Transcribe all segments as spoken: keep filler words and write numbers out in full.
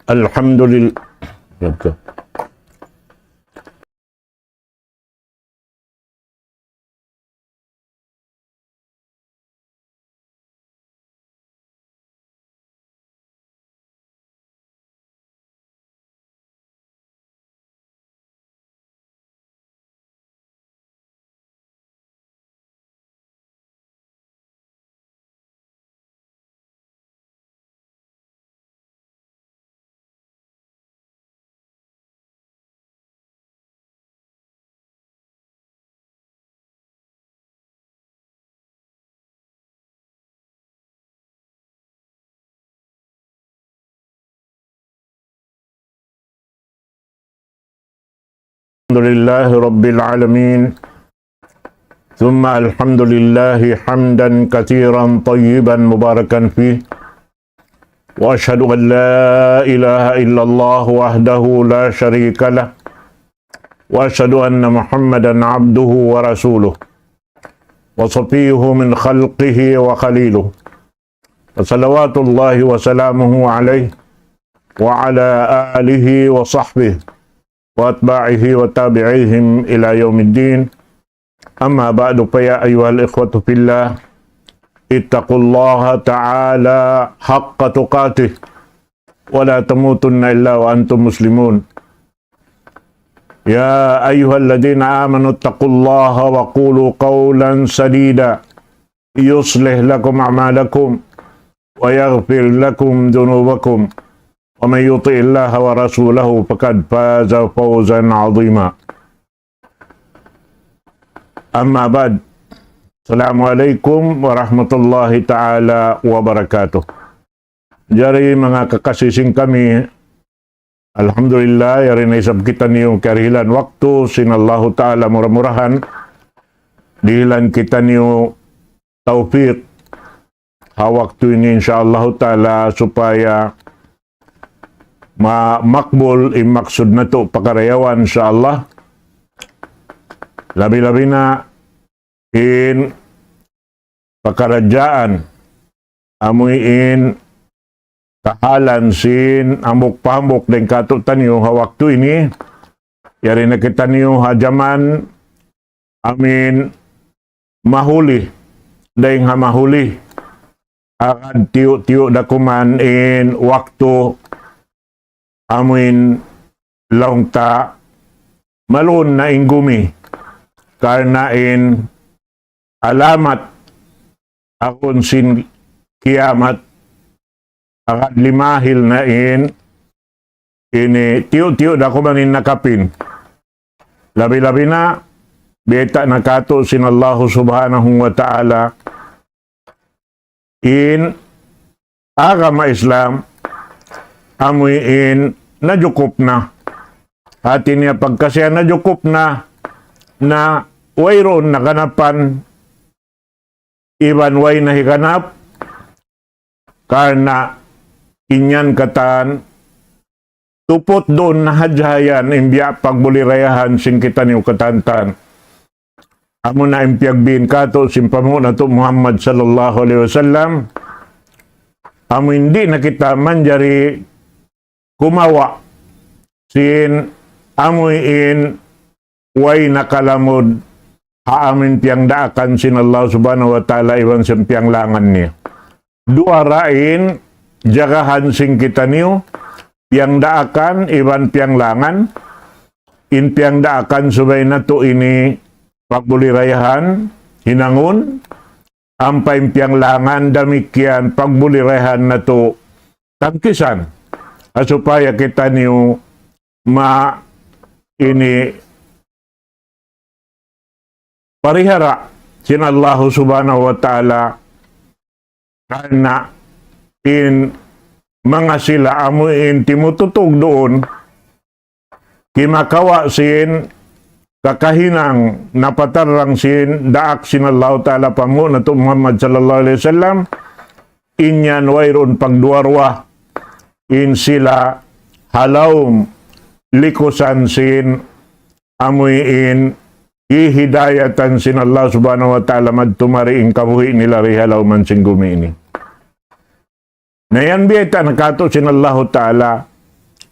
الحمد لله. الحمد لله رب العالمين، ثم الحمد لله حمدا كثيرا طيبا مباركا فيه، وأشهد أن لا إله إلا الله وحده لا شريك له، وأشهد أن محمدا عبده ورسوله، وصفيه من خلقه وخليله، فصلوات الله وسلامه عليه وعلى آله وصحبه وأتباعه وتابعيهم إلى يوم الدين. أما بعد، فيا أيها الإخوة في الله، اتقوا الله تعالى حق تقاته ولا تموتن إلا وأنتم مسلمون. يا أيها الذين آمنوا اتقوا الله وقولوا قولا سديدا يصلح لكم أعمالكم ويغفر لكم ذنوبكم ومن يطع الله ورسوله فقد فاز فوزا عظيما. أما بعد، السلام عليكم ورحمة الله تعالى وبركاته. Jari manga kakasi sin kami, alhamdulillah, yari na isab kitaniyu karihilan waktu sin Allahu Ta'ala, mura-murahan dihilan kitaniyu tawfik ha waktu ini, insya Allahu Ta'ala, supaya ma-, makbul in maksud natu' pakarayawan, insya Allah. Labi-labi na in pakaradjaan, amuin kahalan sin hambuuk pa hambuuk dayn kātu'niyu ha waktu ini, yari na kitaniyu ha jaman amuin mahuli, dayn ha mahuli, agad tiyu'-tiyu' da kuman in waktu amuin laung ta maluun na in gumi, karna' in alamat agun sin kiyamat, agad limahil na in ini tiyu'-tiyu' da kuman in nakapin. Labi-labi na, biyayta' na kātu' sin Allahu Subhanahu wa Ta'ala in agama Islam, amuin najukup na. Hati niya pagka siya najukup na, na wayruun na ganapan, iban way na higanap, karna' in yan katan tuput duun na hadja yan in biya' pagbulirayahan sin kitaniyu katan-katan. Amuna in piyagbin kātu' sin panghu' natu' Muhammad sallallahu alayhi wasallam, amuin di' na kita manjari kumawa' sin amuin way nakalamud ha amuin piyangdaakan sin Allah Subhanahu wa Ta'ala iban sin piyanglangan niya. Duwa ra in jagahan sin kitaniyu, piyangdaakan iban piyanglangan. In piyangdaakan subay natu' ini pagbulirayahan, hinangun, ampa in piyanglangan damikkiyan pagbulirayahan natu' tangkisan. Ha supaya kitaniyu ma ini parihara sin Allahu Subhanahu wa Ta'ala, karna' in manga sila amuin timututug duun, kimakawa' sin kakahinang napatarrang sin daak sin Allahu Ta'ala panghu' natu' Muhammad sallallahu alayhi wasallam, in yan wayruun pagduwa-ruwa, in sila ha lawm likusan sin amuin hihidayatan sin Allah Subhanahu wa Ta'ala madtu mari in kabuhi' nila di ha lawm sin gumi ini. Na yan biyayta' na kātu' sin Allahu Ta'ala,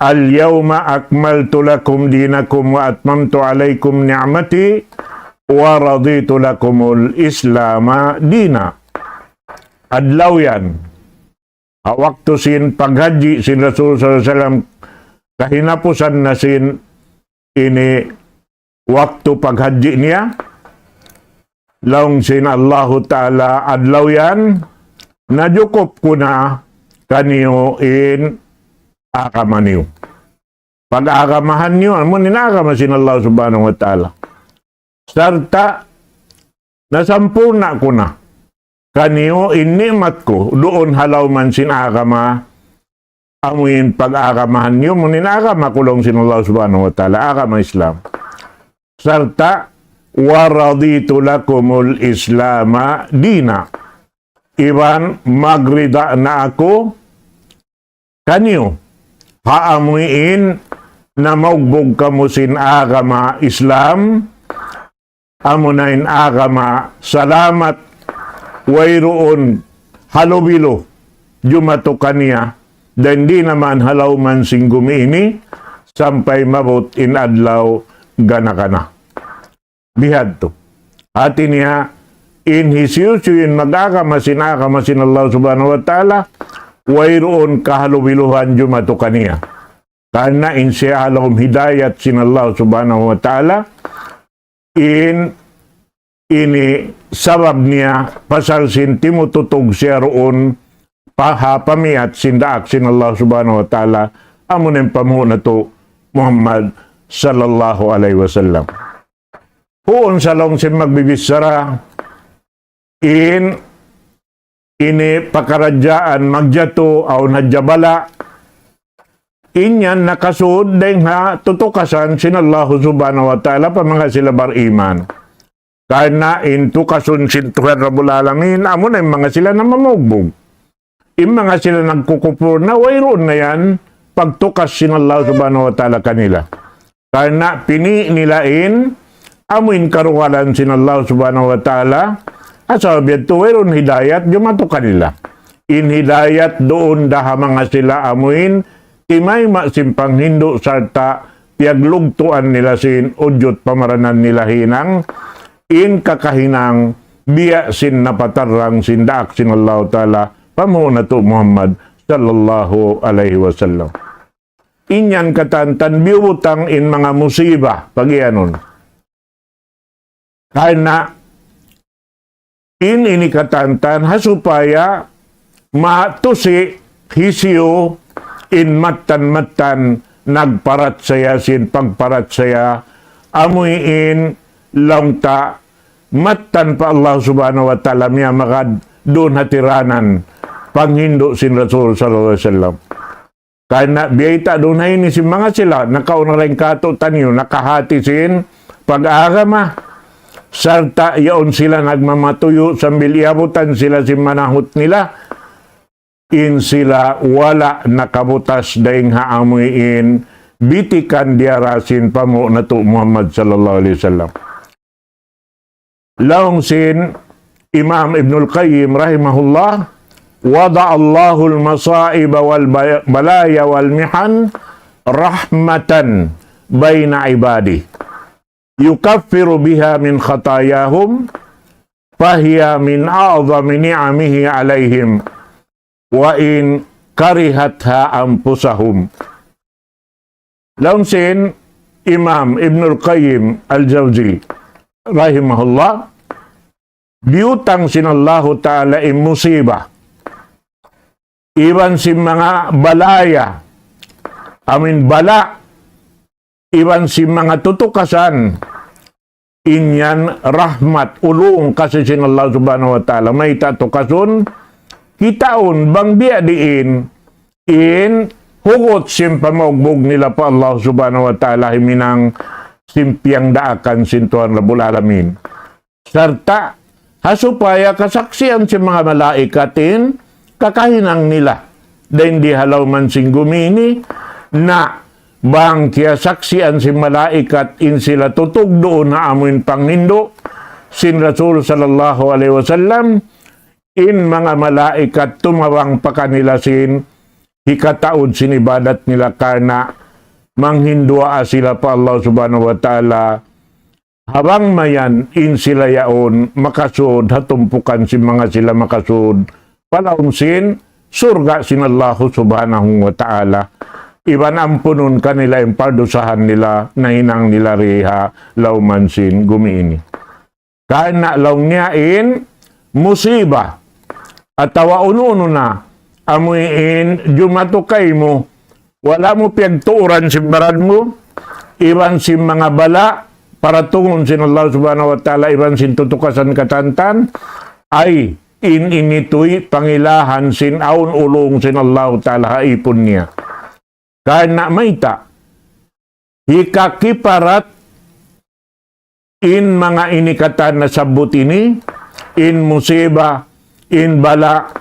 اليوم أكملت لكم دينكم وأتممت عليكم نعمتي ورضيت لكم الإسلام دينا. Adlaw yan. Ha waktu sin paghajji sin Rasul sallallahu alayhi wasallam, kahinapusan na sin ini waktu paghajji niya, laung sin Allahu Ta'ala, adlaw yan, najukup ku na kaniyu in agama niyu. Pag-agamahan niyu, amu in agama sin Allah Subhanahu wa Ta'ala. Sarta' nasampurna' ku na kaniyu in ni'mat ku duun ha lawm sin agama, amu in pag-agamahan niyu, amu in agama ku laung sin Allah Subhanahu wa Ta'ala, agama Islam. Sarta', ورضيت لكم الإسلام دينا. Iban magrida na aku kaniyu, ha amu in namaugbug kamu sin agama Islam, amu na in agama salamat, wayruun halubilu jumatu kaniya, dayn di na man ha lawm sin gumi ini, sampay maabut in adlaw gana-gana. Bihadtu. Hati niya, in hisiyu-siyu in mag-agama sin agama sin Allah Subhanahu wa Ta'ala, wayruun kahalubiluhan jumatu kaniya. Karna' in siya ha lawm hidayat sin Allah Subhanahu wa Ta'ala, in ini sabab niya pasal sin timututug siya duun pa ha pamiyat sin daak sin Allah Subhanahu wa Ta'ala, amu in panghu' natu' Muhammad sallallahu alayhi wasallam. Huun sa laung sin magbibichara, in ini pakaradjaan magjatu awn hadja bala', in yan nakasud dayn ha tutukasan sin Allah Subhanahu wa Ta'ala pa manga sila bariman. Karna' in tukasun sin Tuhan Rabbul Alamin, amu na in manga sila na mamaugbug. In manga sila nagkukupur na, wayruun na yan pagtukas sin Allah Subhanahu wa Ta'ala kanila. Karna' pini' nila in amu in karugalan sin Allah Subhanahu wa Ta'ala, asal biya' tu wayruun hidayat jumatu kanila. In hidayat duun da ha manga sila amu in timayma' sin panghindu' sarta' piyaglugtuan nila sin ujud pamaranan nila hinang, in kakahinang biya' sin napatarrang sin daak sin Allah Ta'ala, panghu' natu' Muhammad sallallahu alayhi wasallam. In yan katantan biyubutang in manga musiba, pagiyanun. Karna' in ini katantan, ha supaya matusi hisiyu in mattan-mattan nagparachaya sin pagparachaya, amu in laung ta mattan pa Allah Subhanahu wa Ta'ala miyamagad duun ha tiranan panghindu' sin Rasul sallallahu alayhi wasallam. Karna' biyayta' duun ha ini sin manga sila, nakauna dayn kātu'niyu, nakahāti sin pag-agama, sarta' yaun sila nagmamatuyu' sambil iyabutan sila sin manahut nila, in sila wala' nakabutas dayn ha amu in bitikan diyara sin panghu' natu' Muhammad sallallahu alayhi wasallam. Laung sin Imam Ibnul Qayyim rahimahullah, وضع الله المصائب والبلايا والمحن رحمة بين عباده يكفر بها من خطاياهم، فهي من أعظم نعمه عليهم وإن كرهتها أنفسهم. Laung sin Imam Ibnul Qayyim Al-Jawzi rahimahullah, biyutang sin Allahu Ta'ala in musiba, iban sin manga balaya, amu in bala', iban sin manga tutukasan, in yan rahmat, ulung kasi sin Allah Subhanahu wa Ta'ala. Mayta' tukasun, kitaun bang biya' diin in hugut sin pamaugbug nila pa Allah Subhanahu wa Ta'ala, himinang sin piyagdaakan sin Tuhan Rabbul Alamin. Sarta' ha supaya kasaksian sin manga malaikat in kakahinang nila dayn di ha lawm sin gumi ini, na bang kiyasaksian sin malaikat in sila tutug duun ha amu in panghindu' sin Rasul sallallahu alayhi wasallam, in manga malaikat tumabang pa kanila sin hikataud sin ibadat nila karna' manghinduwaa sila pa Allah Subhanahu wa Ta'ala, ha bang mayan in sila yaun makasud ha tumpukan sin manga sila makasud pa lawm sin surga' sin Allah Subhanahu wa Ta'ala. Iban ampunun kanila in pardusahan nila nahinang nila di ha lawm sin gumi ini. Karna' laung niya in musiba atawa unu-unu na, amu in jumatu kaymu, wala' mu piyagtuuran sin baran mu, iban sin manga bala', paratungun sin Allah Subhanahu wa Ta'ala, iban sin tutukasan katantan, ay, in ini tuy pangilahan sin awn ulung sin Allah Ta'ala ha ipun niya. Karna' mayta', hikakiparat in manga ini katan nasabbut ini, in musiba, in bala',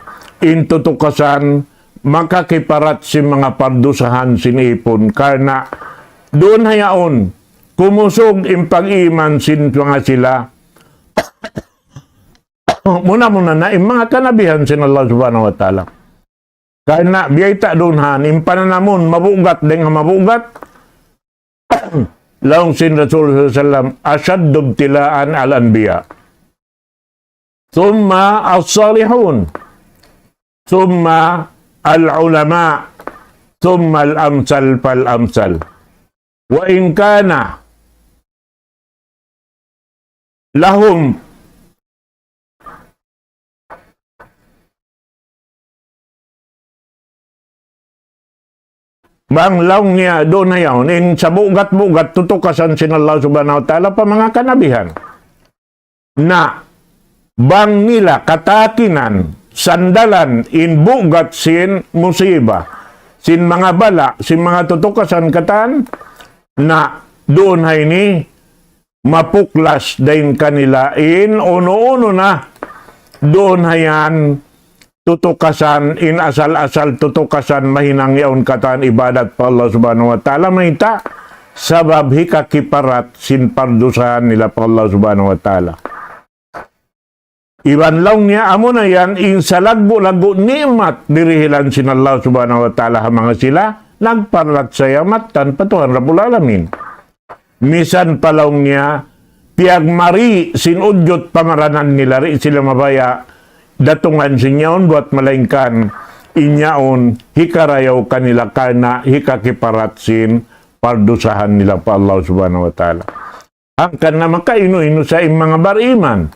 in tutukasan, makakiparat sin manga pardusahan sin ipun. Karna' duun ha yaun, kumusug in pag-iman sin manga sila. Muna-muna na in manga kanabihan sin Allah Subhanahu wa Ta'ala. Karna' biyayta' duun ha, in pananamun mabugat dayn ha mabugat, laung sin Rasul sallallahu alayhi wasallam, أشد ابتلاء الأنبياء، ثم الصالحون، ثم العلماء، ثم الأمثل فالأمثل. وإن كان لهم Bang laung niya duun na yaun, in sabugat-bugat tutukasan sin Allah Subhanahu wa Ta'ala pa manga kanabihan. Na, bang nila katakinan, sandalan, in bugat sin musiba, sin manga bala', sin manga tutukasan katan, na duun ha ini, mapuklas dayn kanila in unu-unu na duun ha yan tutukasan, in asal-asal tutukasan mahinang yaun katan ibadat pa Allah Subhanahu wa Ta'ala, mayta', sabab hikakiparat sin pardusahan nila pa Allah Subhanahu wa Ta'ala. Iban laung niya, amuna yan in salaggu'-laggu' ni'mat dirihilan sin Allah Subhanahu wa Ta'ala ha manga sila nagparachaya mattan pa Tuhan Rabbul Alamin. Misan pa laung niya, piyagmari sin ujud pamaranan nila, di' sila mabaya' datungan sin yaun buat malaingkan in yaun hikarayaw kanila karna' hikakiparat sin pardusahan nila pa Allah Subhanahu wa Ta'ala. Hangkan na makainu-inu sa in manga bariman.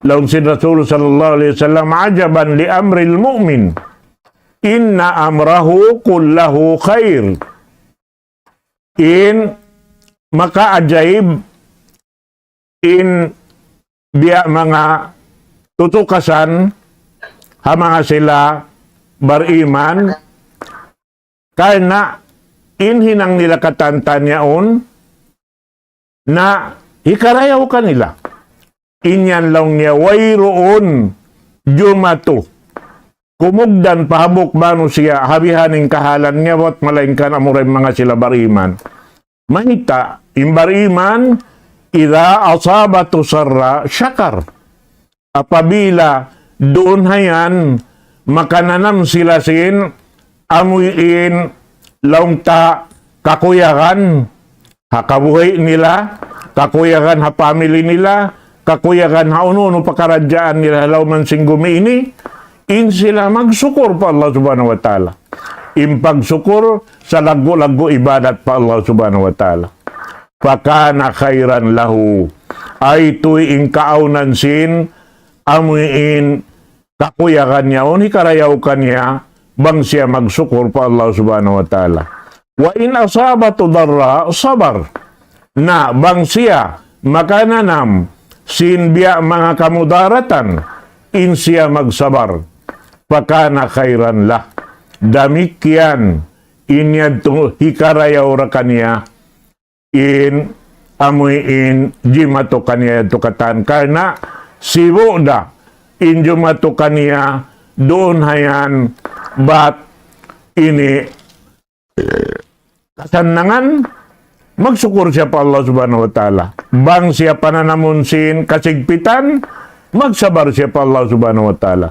Laung sin Rasul sallallahu alayhi wasallam, عجبا لأمر المؤمن، إن أمره كله خير. In makaajaib in biya' manga tutukasan ha manga sila bariman, karna' in hinang nila katantan yaun na hikarayaw kanila. In yan laung niya wayruun jumatu, kumugdan pa hambuuk manusiya' ha bihaini in kahalan niya buat malaingkan amura in manga sila bariman. Mayta', in bariman, إذا أصابته سراء شكر. Apabila duun ha yan makananam sila sin amuin laung ta kakuyagan ha kabuhi' nila, kakuyagan ha pamili nila, kakuyagan ha unu-unu pakaradjaan nila ha lawm sin gumi ini, in sila magsukur pa Allah Subhanahu wa Ta'ala. In pagsukur salaggu'-laggu' ibadat pa Allah Subhanahu wa Ta'ala. فكان خيرا له. Ay tuy in kaawnan sin amuin kakuyagan niya, unu hikarayaw kaniya, bang siya magsukur pa Allah Subhanahu wa Ta'ala. وإن أصابته ضراء صبر. Na bang siya makananam sin biya' manga kamudaratan, in siya magsabar. فكان خيرا له. Damikkiyan in yadtu hikarayaw da kaniya in amuin jimatu kaniya yadtu katan. Karna' sibu' da in jimatu kaniya duun ha yan bat ini kasannangan, magsukur siya pa Allah Subhanahu wa Ta'ala. Bang siya pananamun sin kasigpitan, magsabar siya pa Allah Subhanahu wa Ta'ala.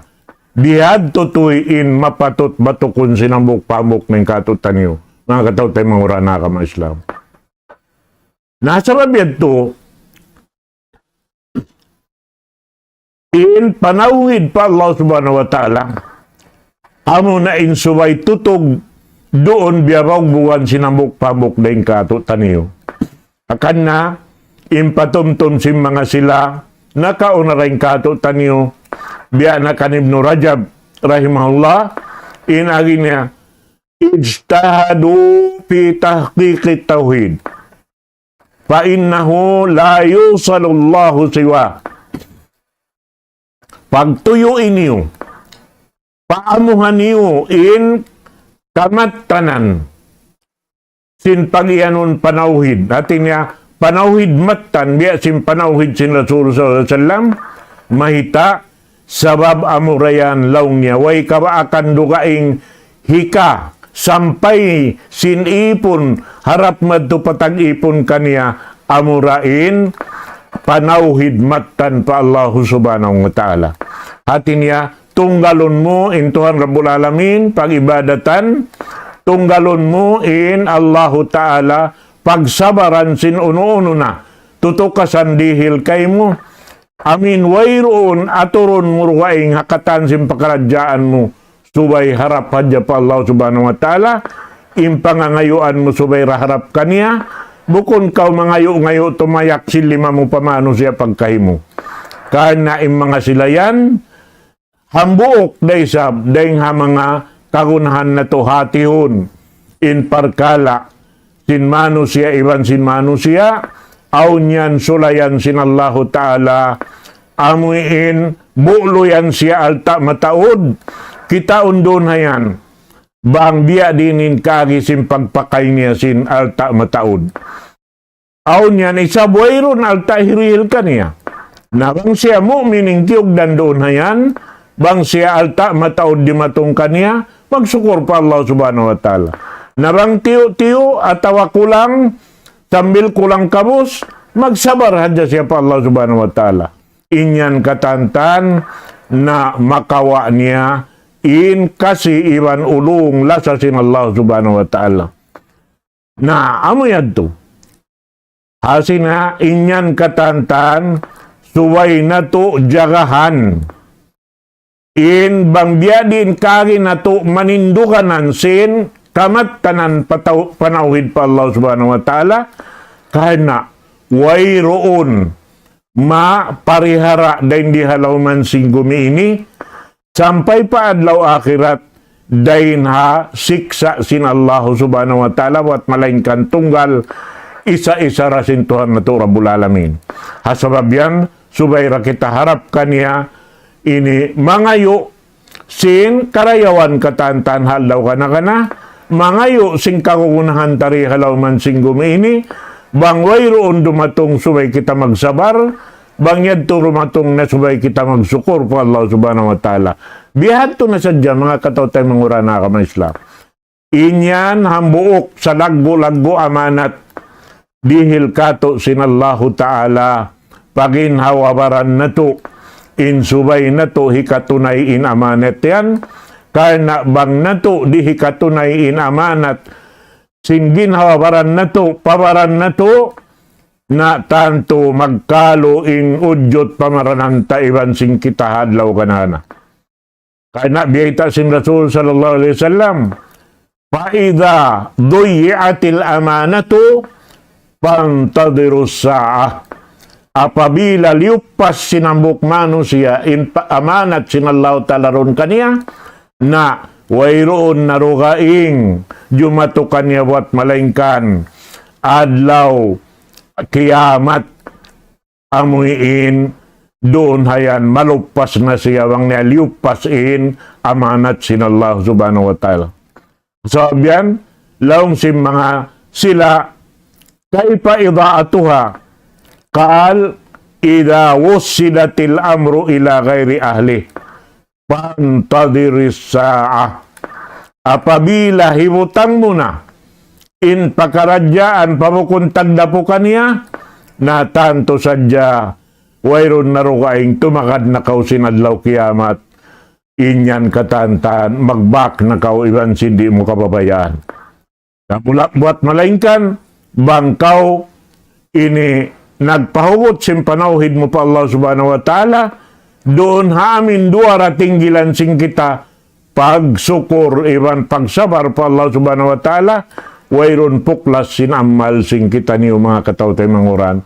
Bihadtu tuud in mapatut batukun sin hambuuk-hambuuk dayn kātu'niyu. Manga kataw-taymanghuran ha agama Islam. Na sabab yadtu, in panawhid pa Allah Subhanahu wa Ta'ala, amuna in subay tutug duun biya' bawgbugan sin hambuuk-hambuuk dayn kātu'niyu. Hangkan na, in patumtum sin manga sila nakauna dayn kātu'niyu, biya' na kan Ibnu Rajab rahimahullah, in agi niya, اجتهدوا في تحقيق التوحيد، فإنه لا يوصل الله سواه. Pagtuyui niyu, paamuha niyu in kamattanan sin pag-iyanun panawhid. Hāti niya, panawhid mattan, biya' sin panawhid sin Rasul sallallahu alayhi wasallam, mayta', sabab amura yan laung niya, way kabaakan dugaing hika, sampay sin ipun, harap madtu pa tag-ipun kaniya, amura in panawhid mattan pa Allahu Subhanahu wa Ta'ala. Hāti niya, tunggalun mu in Tuhan Rabbul Alamin, pag-ibadatan, tunggalun mu in Allahu Ta'ala, pagsabaran sin unu-unu na tutukasan dihil kaymu. Amin wayruun aturun mu dugaing ha katan sin pakaradjaan mu, subay harap hadja pa Allah Subhanahu wa Ta'ala, in pangangayuan mu subay da harap kaniya, bukun kaw mangayu'-ngayu' tumayak sin lima mu pa manusiya' pagkahi mu. Karna' in manga sila yan, hambuuk da isab dayn ha manga kagunahan natu' hātihun, in parkala' sin manusiya' iban sin manusiya', awn yan sulayan sin Allahu Ta'ala, amuin bu'lu yan siya alta' mataud, kitaun duun ha yan, bang biya' diin in kaagi sin pagpakay niya sin alta' mataud. Awn yan isab wayruun alta' hirihil kaniya. Na bang siya mu'min in kiyugdan duun ha yan, bang siya alta' mataud dimatung kaniya, magsukur pa Allah Subhanahu wa Ta'ala. Na bang tiyu'-tiyu' atawa kulang, sambil kulang kabus, magsabar hadja siya pa Allah Subhanahu wa Ta'ala. In yan katantan na makawa' niya in kasi iban ulung lasa sin Allah Subhanahu wa Ta'ala. Na, amu yadtu. Hāti niya, in yan katantan, subay natu' jagahan. In bang biya' diin kaagi natu' maninduganan sin kamattanan pataw-, panawhid pa Allah Subhanahu wa Ta'ala, karna' wayruun maparihara dayn di ha lawm sin gumi ini, sampay pa adlaw akhirat, dayn ha siksa' sin Allahu Subhanahu wa Ta'ala, buwat malaingkan tunggal, isa-isa da sin Tuhan natu' Rabbul Alamin. Ha sabab yan, subay da kita harap kaniya ini mangayu' sin karayawan katantan ha adlaw kana-kana, mangayu' sin kagunahan ta di ha lawm sin gumi ini, bang wayruun dumatung subay kita magsabar, bang yadtu dumatung na subay kita magsukur pa Allah Subhanahu wa Ta'ala. Bihadtu na sadja manga kataw-taymanghuran ha agama Islam. In yan hambuuk salaggu'-laggu' amanat dihil kātu' sin Allahu Ta'ala, paginhawa-baran natu', in subay natu' hikatunay in amanat yan, karna' bang natu' di' hikatunay in amanat, sin ginhawa-baran natu', pa baran natu', na tantu magkalu in udjut pamaranan ta iban sin kita ha adlaw kana-kana. Karna' biyayta' sin Rasul sallallahu alayhi wasallam, فإذا ضيعت الأمانة فانتظروا الساعة. Apabila liyuppas sin hambuuk manusiya' in pa-, amanat sin Allahu Ta'ala duun kaniya, na wayruun na dugaing jumatu kaniya buwat malaingkan adlaw kiyamat. Amuin duun ha yan maluppas na siya bang niya liyuppas in amanat sin Allah Subhanahu wa Ta'ala. Sabab yan, laung sin manga sila, كيف إضاعتها؟ قال: إذا وسد الأمر إلى غير أهله فانتظر الساعة. Apabila hibutang mu na in pakaradjaan pa bukun tagdapu kaniya, na tantu sadja wayruun na dugaing tumagad na kaw sin adlaw kiyamat. In yan katan-katan, magbak na kaw iban sin di' mu kababayaan. Na mula buat malaingkan, bang kaw ini nagpahugut sin panawhid mu pa Allah Subhanahu wa Ta'ala, duun ha amin duwa ra tinggilan sin kita, pagsukur iban pagsabar pa Allah Subhanahu wa Ta'ala, wayruun puklas sin amal sin kitaniyu manga kataw-taymanghuran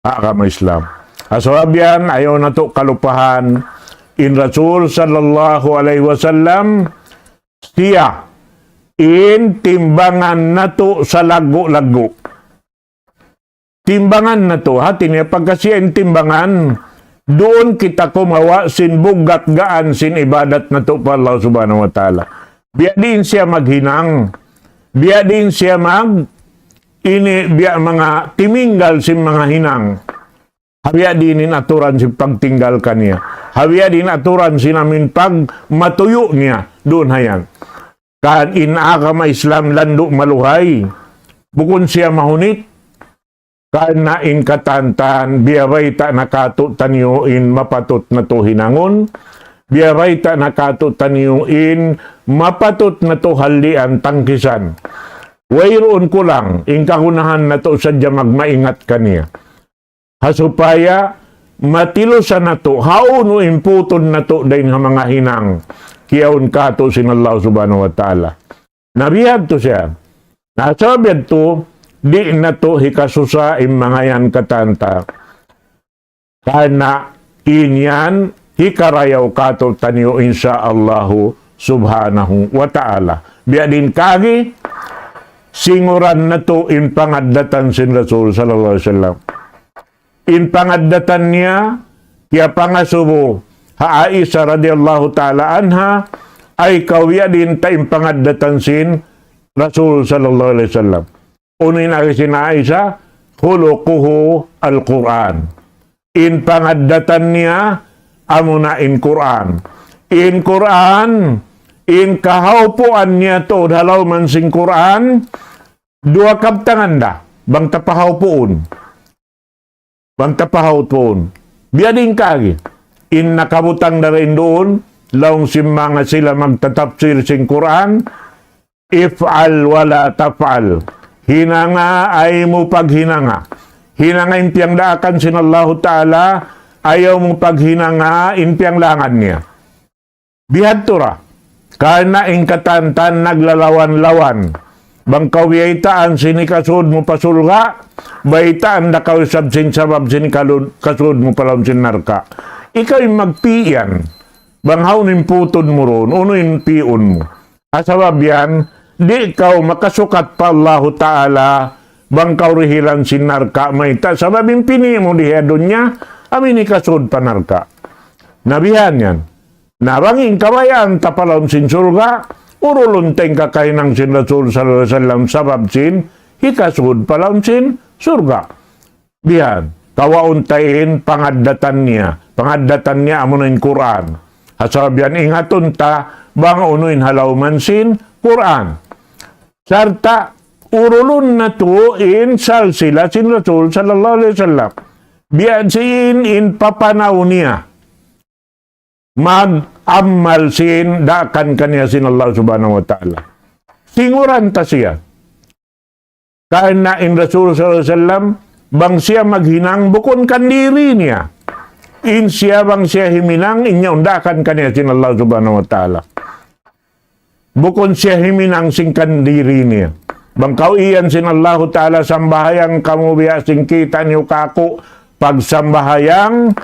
ha agama Islam. Sabab yan, ayaw natu' kalupahan, in Rasul sallallahu alayhi wasallam, siya in timbangan natu' salaggu'-laggu'. Timbangan natu', hati niya pagka siya in timbangan, duun kita kumawa' sin buggat gaan sin ibadat natu' pa Allah Subhanahu wa Ta'ala. Biya' diin siya maghinang, biya' diin siya mag-, ini biya' manga timinggal sin manga hinang. Ha biya' diin in aturan sin pagtinggal kaniya. Ha biya' diin aturan sin amin pagmatuyu' niya. Duun ha yan. Kan in agama Islam landu' maluhay. Bukun siya mahunit. Karna' in katan-katan, biyabayta' na kātu'niyu in mapatut natu' hinangun. Biyabayta' na kātu'niyu in mapatut natu' hallian tangkisan. Wayruun kulang, in kagunahan natu' sadja magmaingat kaniya. Ha supaya matilusan natu', hawnu in putun natu' dayn ha manga hinang, kiyaun kātu' sin Allah Subhanahu wa Ta'ala. Na biya' tu siya. Na sabab yadtu, di' natu' hikasusa in manga yan katan-katan. Karna' in yan hikarayaw kātu'niyu insya Allahu Subhanahu wa Ta'ala. Biya' diin kagi, singuran natu' in pangaddatan sin Rasul sallallahu alayhi wasallam. In pangaddatan niya, kiyapangasubu ha Aisha radiyallahu ta'ala anha, ay kaw biya' diin ta in pangaddatan sin Rasul sallallahu alayhi wasallam. Unu in agi sin Aisha, خلقه القرآن. In pangaddatan niya, amuna in Qur'an. In Qur'an, in kahawpuan niya tuud ha lawm sin Qur'an, duwa kabtangan da, bang ta pahawpuun. Bang ta pahawpuun. Biya' diin kagi. In nakabutang da isab duun, laung sin manga sila magtatapsir sin Qur'an, افعل ولا تفعل. Hinanga, ayaw mu paghinanga. Hinanga in piyangdaakan sin Allahu Ta'ala, ayaw mu paghinanga in piyanglangan niya. Bihadtu ra. Karna' in katan-katan naglalawan-lawan. Bang kaw biyaytaan sin hikasud mu pa surga', baytaan da kaw isab sin sabab sin hikasud mu pa lawm sin narka'. Ikaw in magpī' yan. Bang hawnu in putun mu duun, unu in pī'un mu. Ha sabab yan, di' kaw makasukat pa Allahu Ta'ala, bang kaw dihilan sin narka' mayta'. Sabab in pī' mu di ha dunya, amu in hikasud pa narka'. Na bihan yan. Na bang in kabayaan ta pa lawm sin surga', urulun ta in kakahinang sin Rasul sallallahu alayhi wasallam sabab sin hikasud pa lawm sin surga'. Bihan, kawaun ta in pangaddatan niya. Pangaddatan niya amuna in Qur'an. Ha sabab yan ingatun ta bang unu in ha lawm sin Qur'an. Sarta' urulun natu' in salsila sin Rasul sallallahu alayhi wasallam. Biya' sin in papanaw niya mag-amal sin daakan kaniya sin Allah Subhanahu wa Ta'ala. Singuran ta siya. Karna' in Rasul sallallahu alayhi wasallam, bang siya maghinang bukun kan diri niya. In siya bang siya himinang, in yaun daakan kaniya sin Allah Subhanahu wa Ta'ala. Bukun siya himinang sin kan diri niya. Bang kaw iyan sin Allahu Ta'ala, sambahayang kamu biya' sin kita' niyu kāku', pagsambahayang,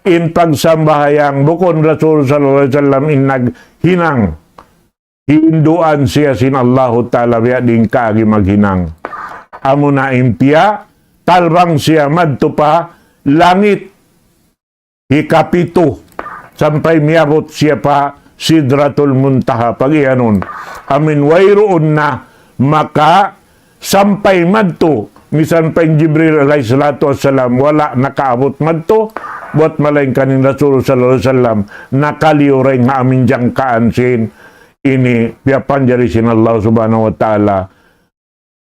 in pagsambahayang, bukun Rasul sallallahu alayhi wasallam in naghinang. Hinduan siya sin Allahu Ta'ala biya' diin kagi maghinang. Amuna in piyatalbang siya madtu pa langit hikapitu, sampay miyabut siya pa Sidratul Muntaha, pag-iyanun. Amu in wayruun na makasampay madtu, misan pa in Jibril alayhi salatu wassalam, wala' nakaabut madtu, buwat malaingkan in Rasul sallallahu alayhi wasallam, nakaliyu dayn ha amu in jangkaan sin ini piyapanjari sin Allah Subhanahu wa Ta'ala.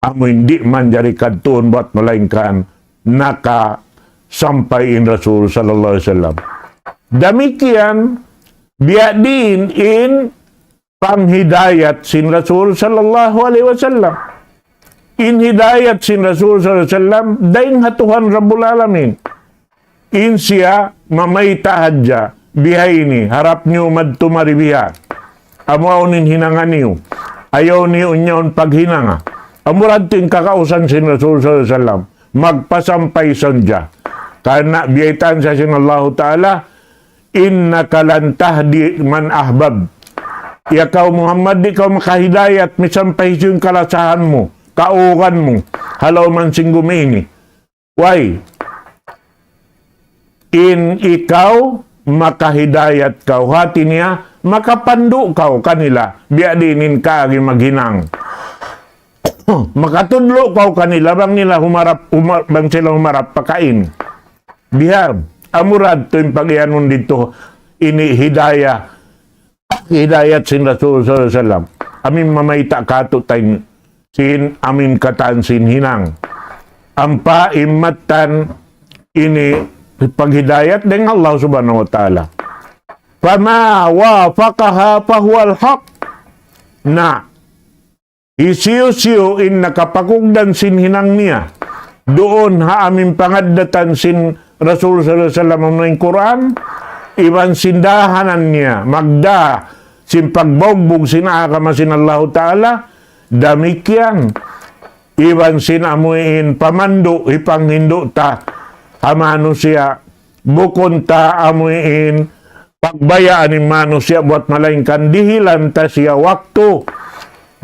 Amu in di' manjari kadtuun buwat malaingkan nakasampay in Rasul sallallahu alayhi wasallam. Damikkiyan, Biya' diin in panghidayat sin Rasul sallallahu alayhi wasallam. In hidayat sin Rasul sallallahu alayhi wasallam, dayn ha Tuhan Rabbul Alamin. In siya mamayta' hadja, bihaini, harap niyu madtu mari biha. Amu awn in hinanga niyu. Ayaw niyu unyaun paghinanga. Amura tuud in kakausan sin Rasul sallallahu alayhi wasallam. Magpasampay sadja. Karna' biyaytaan sa sin Allahu Ta'ala, إنك لا تهدي من أحببت. Ya kaw Muhammad, di' kaw makahidayat, misan pa hisiyu in kalasahan mu, kaugan mu, ha lawm sin gumi ini. Way. In ikaw, makahidayat kaw. Hati niya, makapandu' kaw kanila. Biya' diin in kaagi maghinang. Makatudlu' kaw kanila, bang nila humarap, humar-, bang sila humarap pakain. Bihan, amura tuud in pagiyanun didtu, ini hidayah, hidayat sin Rasul sallallahu alayhi wasallam. Amu in mamayta' kātu'niyu sin amu in katān sin hinang. Ampa in mattan ini paghidayat dayn ha Allah Subhanahu wa Ta'ala. فما وافقها فهو الحق. Na, hisiyu-siyu in nakapakugdan sin hinang niya duun ha amu in pangaddatan sin Rasul sallallahu alayhi wasallam, amu in Qur'an, iban sin dahanan niya, magdā sin pagbaugbug sin agama sin Allahu Ta'ala, damikkiyan, iban sin amu in pamandu', hipanghindu' ta ha manusiya', bukun ta amu in pagbayaan in manusiya' buat malaingkan dihilan ta siya waktu,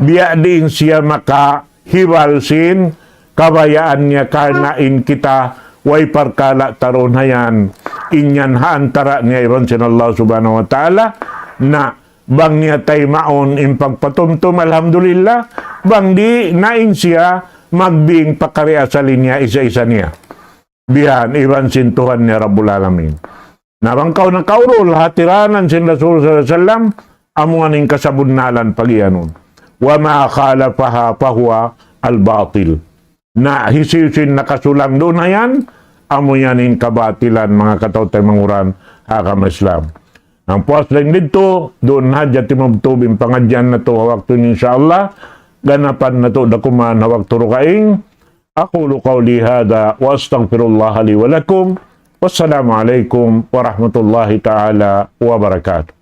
biya' diin siya makahibal sin kabayaan niya karna' in kita way parkala' ta duun hayan, in yan ha antara' niya iban sin Allah Subhanahu wa Ta'ala, na bang niya taymaun in pagpatumtum, alhamdulillah, bang di' na in siya magbing pakari asal niya isa-isa niya. Bihan, iban sin Tuhan niya Rabbul Alamin. Na bang kaw nakaurul ha tiranan sin Rasul sallallahu alayhi wasallam, amu yan in kasabunnalan pagiyanun. وما خالفها فهو الباطل. Na hisiyu-siyu in nakasulang duun hayan, amu yan in kabatilan, manga kataw-taymanghuran ha agama Islam. Na puas dayn didtu, duun hadja timubtub in pangadjian natu' ha waktu ini, insya Allah, ganapan natu' da kuman ha waktu dugaing. أقول قولي هذا وأستغفر الله لي ولكم. والسلام عليكم ورحمة الله تعالى وبركاته.